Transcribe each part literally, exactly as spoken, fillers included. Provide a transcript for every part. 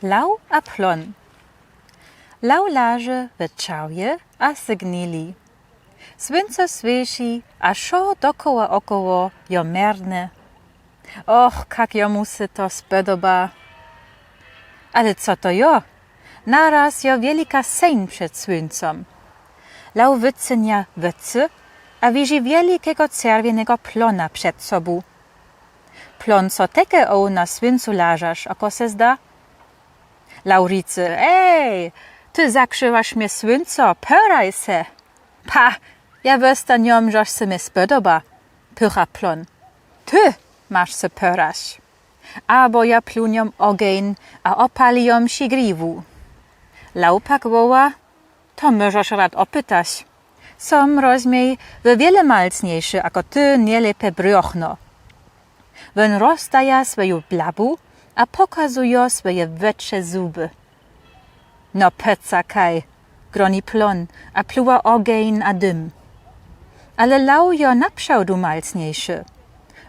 Law a plon. Law laże w czałwie a se gnili. Słynco swiecy, a wszo dokoła około jo merne. Och, kak jomu se to spodoba. Ale co to jo? Naraz jo wielika seń przed słyncom. Law wycynja wëcy a widzi wielikégò czerwionégò plona przed sobą. Plon, co të ò na słyncu lażesz, ako se zda? Law ricy: Ej, të zakrzëwasz mie słynco, pòraj se! Pa, ja wëstanióm, żeż se mie spodoba, pyrcha plon. Të masz se pòrac. Abò ja plunióm ògeń a òpalijóm ci griwù. Law pak wòła: To mòżesz rad òpëtac. Sóm rozmiej we wiele malcniejszi ako të, nielépé briochno. Wón roztaja swòju blabù a pòkazujô swòje wëtczé zubë. No pòcakôj, groni plon a pluwa ògeń a dim. Ale law jo naprzód malcniejszi.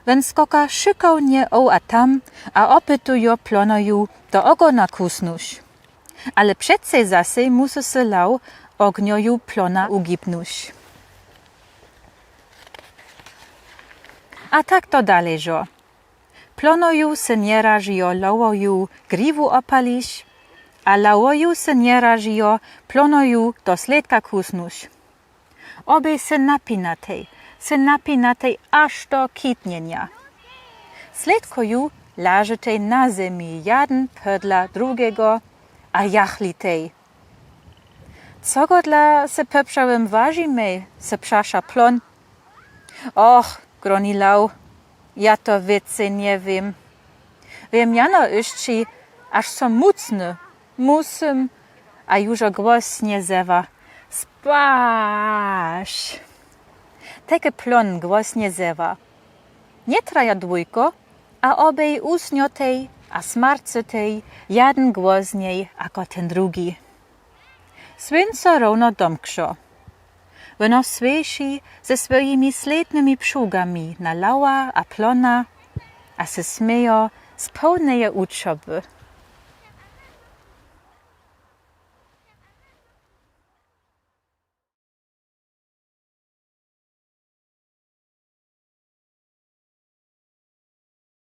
Wón skôka szëkòwnie ò a tam a òpytujô plonowi, do ògnia kusnąc. Ale przecej zasej mùszi se law ògniowi plona ùgibnąc. A tak to dalej szło. Plonowi se nie rażiło lawowi griwù òpalic, a lawowi se nie rażiło plonowi do slôdka kusnąc. Òbej se napinatej, se napinatej aż do kitnienia. Slôdkòwi lażetej na zemi, jeden pòdla drëdżégò, a jachlitej. Co gò dlô se pòprzódkò ważimë? Se przasza plon. Och, groni law, ja to wicy nie wiém. Wiém jano jesce, jaż sóm mùcny, mùszym, a jużo głosnie zewa: Spasz! Tej plon głosnie zewa. Nie traja długò, a òbej ùsniotej a smarcëtej, jeden głosniej ako ten drëdżi. Słynco rowno domkło. Wòno swieci ze swòjimi slôdnymi przógami na lawa a plona, a se smieje z pòłneje ùczobë.